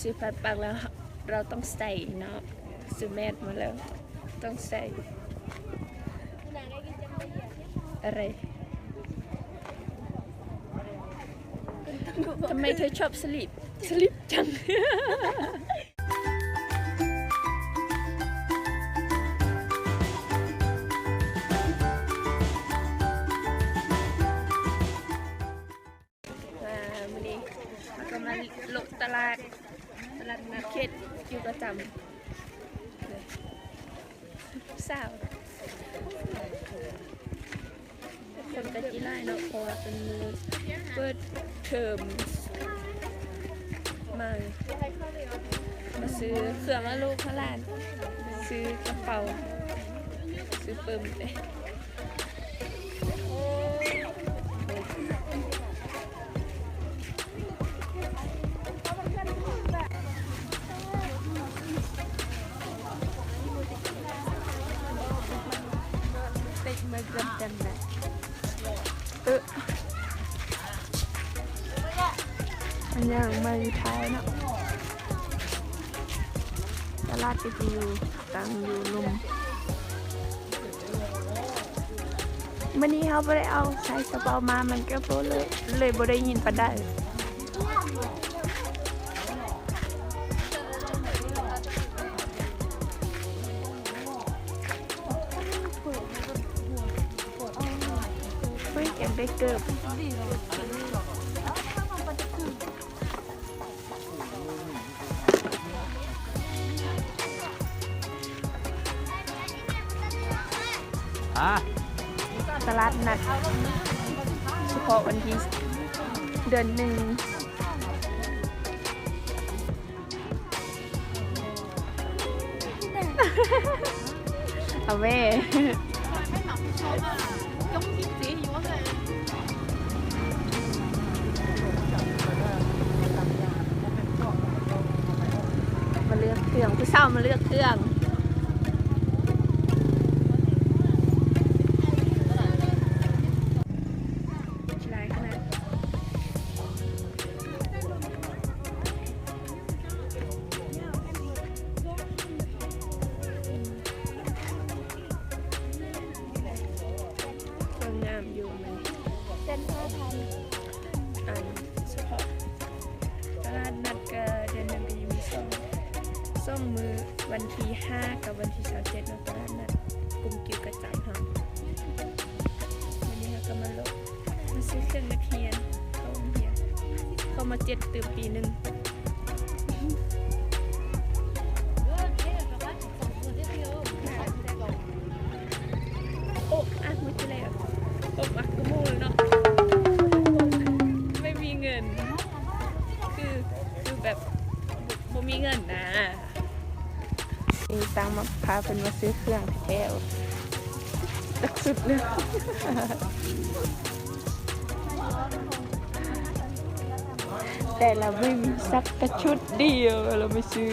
ຊື້ຜ້າປັກແລ້ວ ເຮົາ ເຮົາຕ້ອງໃສ່ເນາະ ຊື້ແມັດມາແລ້ວ ຕ້ອງໃສ່ ອະໄລ ທຳໄມເທາະຊອບສະລິບ ສະລິບຈັງ? ມາມື້ນີ້ເຮົາກໍມາເລາະຕະຫຼາດ ຕະຫຼາດນັດເຂດກິວກະຈຳ ສາວ ຄົນກໍຊິຫຼາຍເນາະ ເພາະວ່າເປັນມື້ເປີດເທີມ ມາ ມາຊື້ເຄື່ອງໃຫ້ລູກໃຫ້ຫຼານ ຊື້ກະເປົາ ຊື້ປຶ້ມເດ້. ເຕະມືເກືອບເຕັມເລີຍ ເອີ ມັນຍ່າງມາຢູ່ທ້າຍເນາະ ຕະຫຼາດກໍຊິຢູ່ ຕັ້ງຢູ່ລຸ່ມ. ມື້ນີ້ເຮົາບໍ່ໄດ້ເອົາໃສ່ກະເປົາມາ ມັນກໍບໍ່ເລີຍ ເລີຍບໍ່ໄດ້ຍິນປານໃດ. ເຮີ້ຍ ຢາກໄດ້ເກີບ. ຕະຫຼາດນັດສະເພາະວັນທີ ເດືອນໜຶ່ງ ເອົາເວີຍ ມາເລືອກເຄື່ອງ ຜູ້ສາວມາເລືອກເຄື່ອງ. ຫຼາຍຂະໜາດ. ເບິ່ງງາມຢູ່ ມັນເປັນ ອັນ ສະເພາະຕະຫຼາດນັດ ກະເດືອນໜຶ່ງກະຍັງມີສອງ ສອງມື້ ວັນທີຫ້າກັບວັນທີຊາວເຈັດເນາະ ຕະຫຼາດນັດກຸ່ມກິວກະຈຳເຮົາ. ມື້ນີ້ເຮົາກະມາເລາະ ມາຊື້ເຄື່ອງນັກຮຽນເຂົ້າໂຮງຮຽນ ເຂົ້າມາເຈັດຕື່ມປີໜຶ່ງ. ໂອ້ ອະ ມື້ທີ່ແລ້ວ ໂອ້ ມັກກະໂມເນາະ ໄມ່ມີເງິນ ຄື ຄືແບບ ບໍ່ມີເງິນນະ. ນີ້ຕັ້ງມາ ພາເພິ່ນມາຊື້ເຄື່ອງແທ້ໆ ຈັກຊຸດເລີຍ ແຕ່ລະມື້ມີສັກກະຊຸດດຽວ ລະໄປຊື້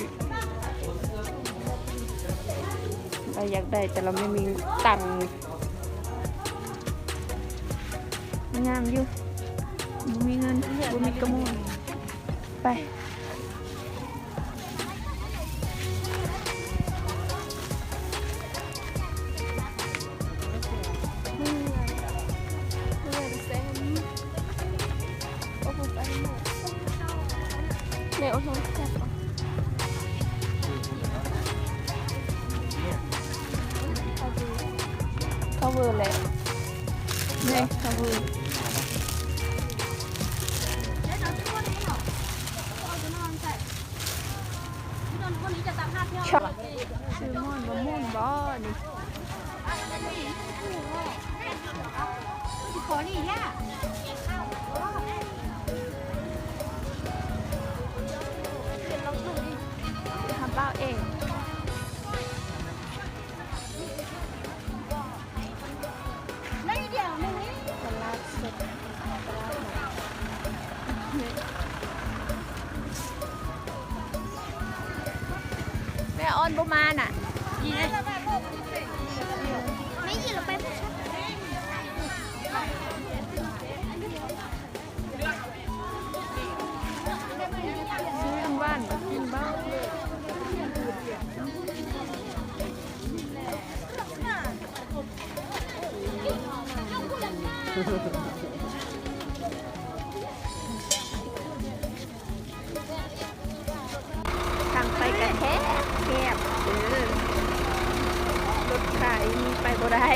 ລະຢາກໄດ້ ແຕ່ລະບໍ່ມີຕັງ. ງາມຢູ່ ບໍ່ມີເງິນ ບໍ່ມີກະໂມນ. ໄປ ເຂົ້າເວີແຫຼະ ແມ່ນ ເຂົ້າເວີ. ຊື້ມ່ອນບໍ່ມ່ວນບໍ່ນີ້? ທຳເບົາເອງ. ຕະຫຼາດສົດ ຕະຫຼາດນັດ ແມ່ອອນບໍ່ມານະ. ຊື້ນ້ຳຫວານມາກິນ ທາງໄປກະແຄບແຄບເດີ ລົດໄຖໄປບໍ່ໄດ້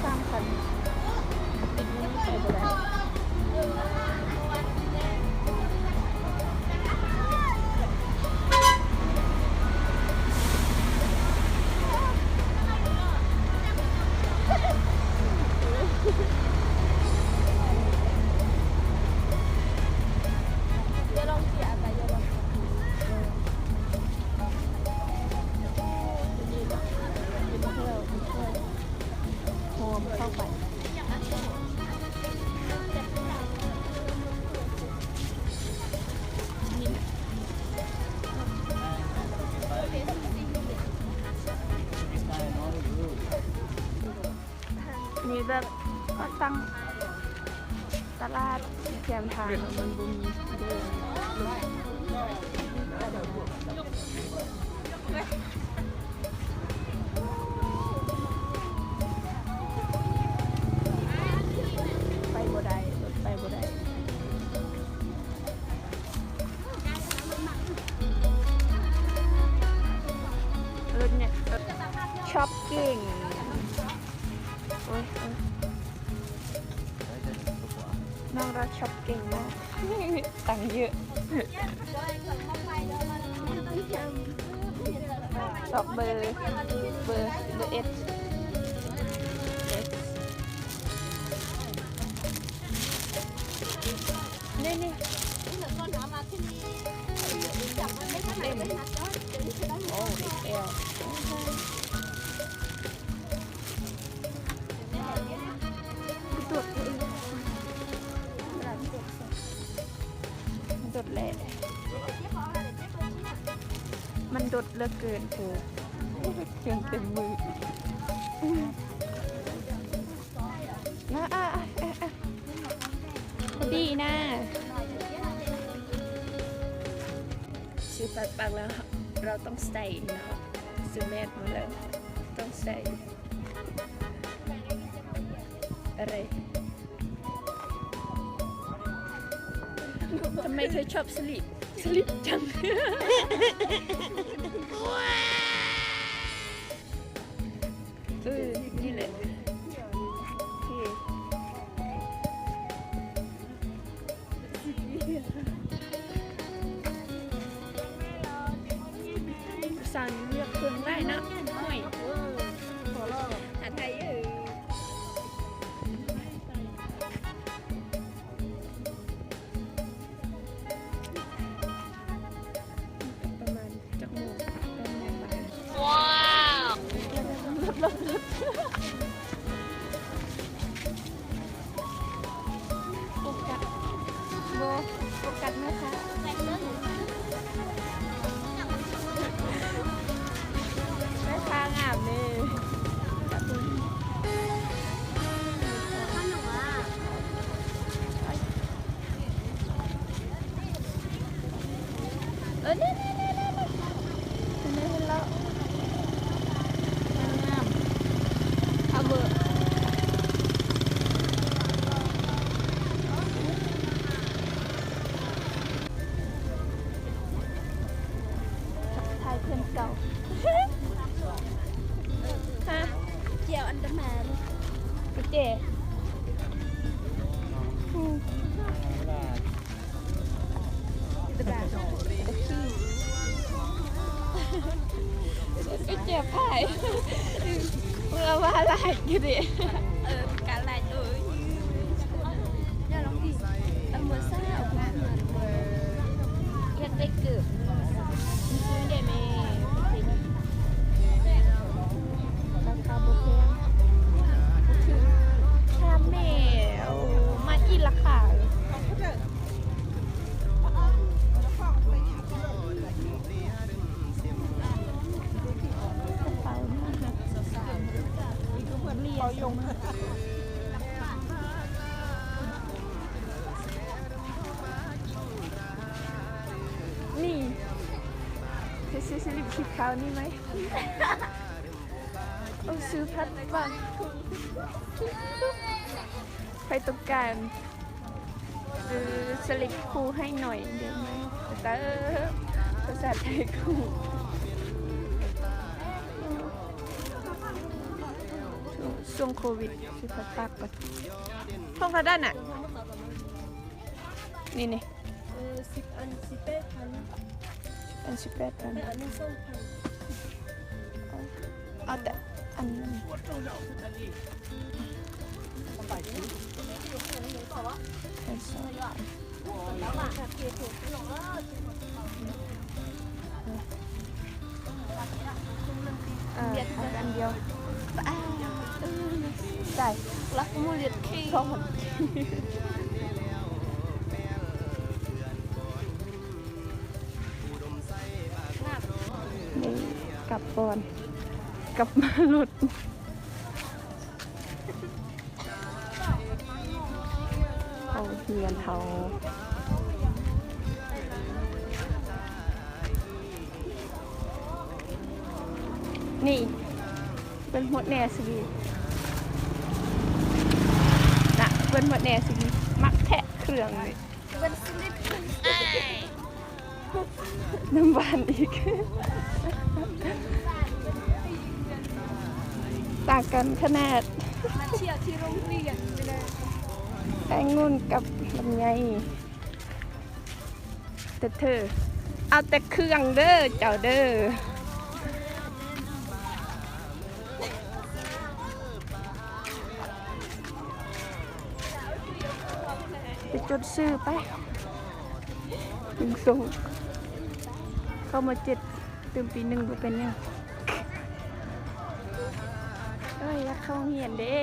ສາມຄັນ ຕິດຢູ່ນີ້ໄປບໍ່ໄດ້. ຫອມເຂົ້າໄປ ມີແບບ ເຂົາສັ່ງຕະຫຼາດແຄມທາງ ມັນບໍ່ມີເດີ ໄປບໍ່ໄດ້ ລົດໄປບໍ່ໄດ້. ລົດເນຍ ຊັອບປິງ ໂອ້ຍ ໂອ້ຍ ນ້ອງເຮົາຊັອບເກັ່ງມາກ ຕັງເຍີະ ຊອກເບີ ເບີ ເບີເອັດ ເອັດ ນີ້ ນີ້ ເອັມ ໂອ້ ເອັກແອລ ຕົວເອງ ດົດແຫຼະ ມັນດົດເຫຼືອເກີນ ໂອ້ ເຄື່ອງເຕັມມື ນະ ອາ ອາ ອາ ອາ ພໍດີນະ ຊື້ປາກແລ້ວ ເຮົາຕ້ອງໃສ່ເນາະ ຊື້ແມສມາແລ້ວ ຕ້ອງໃສ່ ອະໄລ ທຳໄມເທາະຊອບສະລິບ ສະລິບຈັງ? ເອີ ນີ້ແຫຼະ ໂອເຄ ສັ່ງເລືອກເຄື່ອງໄດ້ເນາະ ຫ້ອຍ ຫາໄທເອີ. ປະມານຈັກໂມງ? ປະມານບ່າຍ. ວ້າວ! ໂຟກັດ ໂຟກັດແມ່ຄ້າ ແມ່ຄ້າງາມເດ້. ເອີ ນີ້ໆໆໆ ເຫັນແລ້ວ ງາມໆ ເອົາເບີ ທັກທາຍເພື່ອນເກົ່າ ຮະ ແຈ່ວອັນດາມານ ໂອເຄ. ໄປເຈັບໄຜ ເມື່ອວ່າຫຼາຍຢູ່ເດ. ເອີ ກະຫຼາຍ ເອີ ເອົາເມືອຊາ ເອົາເມືອ ຢາກໄດ້ເກີບ ຊື້ໄດ້ແມ່. ລາຄາບໍ່ແພງ ຖືກ ສາມແມ່ ໂອ້ ມາກິນລາຄາ ກະເປົາ ນີ້ ລິບສີຂາວນີ້ໄໝ? ໂອ້ ຊື້ຜັດປາກ. ໃຜຕ້ອງການຊື້ສະລິບຄູ່ໃຫ້ໜ້ອຍໄດ້ໄໝ? ເຕີ ພາສາໄທຄູ່. ຊ່ວງໂຄວິດ ຊິພັດປາກກ່ອນ. ຂອງເທົ່າໃດນະ? ນີ້ ນີ້ ເອີ ສິບອັນ ສິບແປດພັນ. ອັນສິບແປດພັນ ແຕ່ອັນໜຶ່ງສອງພັນ. ເອົາແຕ່ອັນໜຶ່ງ. ເອີ ເອົາແຕ່ອັນດຽວ. ຈ່າຍ ລັກໝູເລັດຄີ ສອງພັນ. ນີ້ ກັບກ່ອນ ກັບມາລົດ. ເຮົາຮຽນເຮົາ ນີ້ ເບິ່ງຫົດແນ່ຊິ ນະ ເບິ່ງຫົດແນ່ຊິ ມັກແທະເຄື່ອງນີ້. ເປັນສະລິບ ນ້ຳຫວານອີກ ຕ່າງກັນຂະໜາດ. ມາທ່ຽວທີ່ໂຮງຮຽນໄປເລີຍ. ແອງງຸ່ນກັບລຳໄຍເຕີເທີ. ເອົາແຕ່ເຄື່ອງເດີເຈົ້າເດີ. ໄປຈົດຊື່ໄປ ບຸນສົ່ງ ເຂົ້າ ມໍເຈັດ ຕື່ມປີໜຶ່ງບໍ່ເປັນຫຍັງ. ເອີຍ ຢາກເຂົ້າໂຮງຮຽນເດ້.